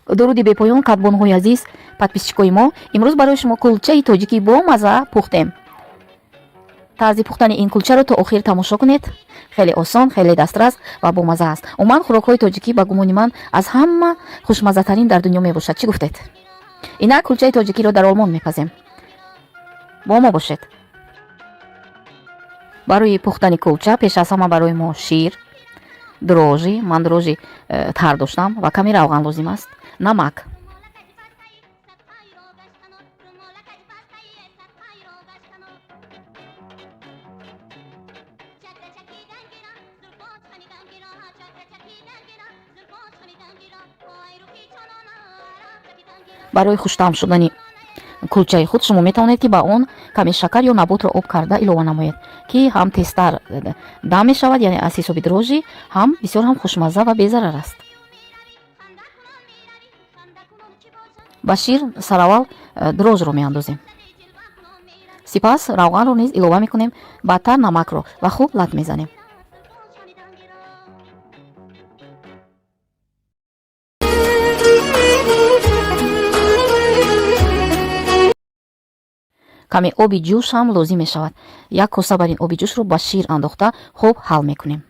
Дуруди бепоён, кадбонуҳои азиз, подписчикои мо. Имрӯз барои шумо кулчаи тоҷикӣ бо маза пухтем. Тарзи пухтани ин кулчаро то охир тамошо кунед. Хеле осон, хеле дастрас ва бомаза аст. Умуман, хӯрокҳои тоҷикӣ, ба гумони ман, аз ҳама хушмаззатарин дар дунё мебошад. Чӣ гуфтед? Инак, кулчаи тоҷикиро дар Олмон мепазем. Бо мо бошед. Барои пухтани кулча пеш аз ҳама барои мо шир, дрожжи, ман дрожжи тар доштам, ва каме равған лозим аст, намак. Барои хуштаъм шудани кулчаи худ шумо метавонед, ки ба он каме шакар ё наботро об карда илова намоед, ки ҳам тезтар дам мешавад, яъне аз ҳисоби дрожжи, ҳам бисёр ҳам хушмазза ва безарар аст. Ба шир сараввал дрожжиро меандозем, сипас равғанро низ илова мекунем, баъдтар намакро ва хуб лат мезанем. Каме оби ҷӯш ҳам лозим мешавад. Як коса бар ин оби ҷӯшро ба шир андохта, хуб ҳал мекунем.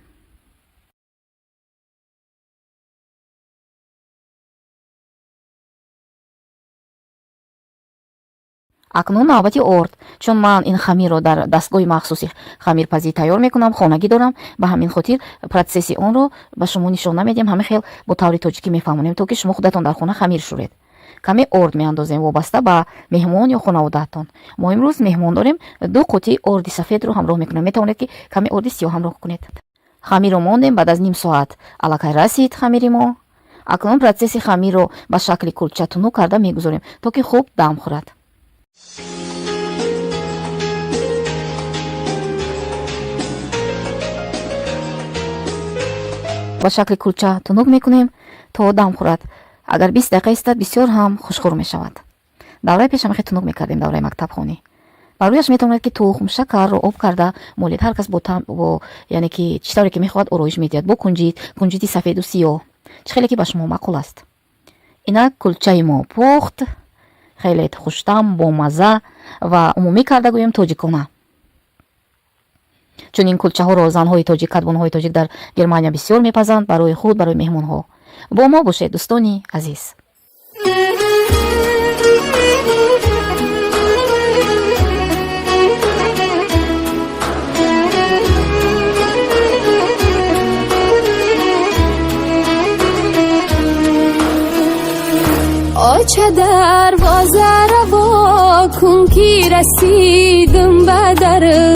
Акнун навбати орд. Чун ман ин хамирро дар дастгоҳи махсуси хамирпазӣ тайёр мекунам, хонагӣ дорам, ба ҳамин хотир процесси онро ба шумо нишон намедиҳем. Ҳамин хел бо таври тоҷикӣ мефаҳмонем, то ки шумо худатон дар хона хамир шӯред. Каме орд меандозем, вобаста ба меҳмон ё хонаводаатон. Мо имрӯз меҳмон дорем, 2 қутӣ орди сафедро ҳамроҳ мекунем. Метавонед, ки каме орди сиёҳ ҳамроҳ кунед. Хамирро мондем. Баъд аз ним соат аллакай расид хамири мо. Акнун процесси хамирро ба шакли кулча тунук карда мегузорем, то ки хуб дам хӯрад. Ба шакли кулча тунук мекунем, то дам хӯрад. Агар 20 дақиқа истад, бисёр ҳам хушхӯр мешавад. Давраи пеш ҳамахе тунук мекардем, давраи мактабхонӣ. Бар рӯяш метавонед, ки тухм, шакарро об карда молед. Ҳар кас бо бо, яъне ки чӣ тавре ки мехоҳад, ороиш медиҳад, бо кунҷит, кунҷити сафеду сиёҳ, чӣ хеле ки ба шумо маъқул аст. Инак, кулчаи мо пухт. Хеле хуштаъм, бомазза ва умумӣ карда гӯем, тоҷикона. Чун ин кулчаҳоро занҳои тоҷик, кадбонуҳои тоҷик дар Германия бисёр мепазанд, барои худ, барои меҳмонҳо. Бо мо бошед, дӯстони азиз. Оча, дарвоза раво кун, ки расидим ба дар.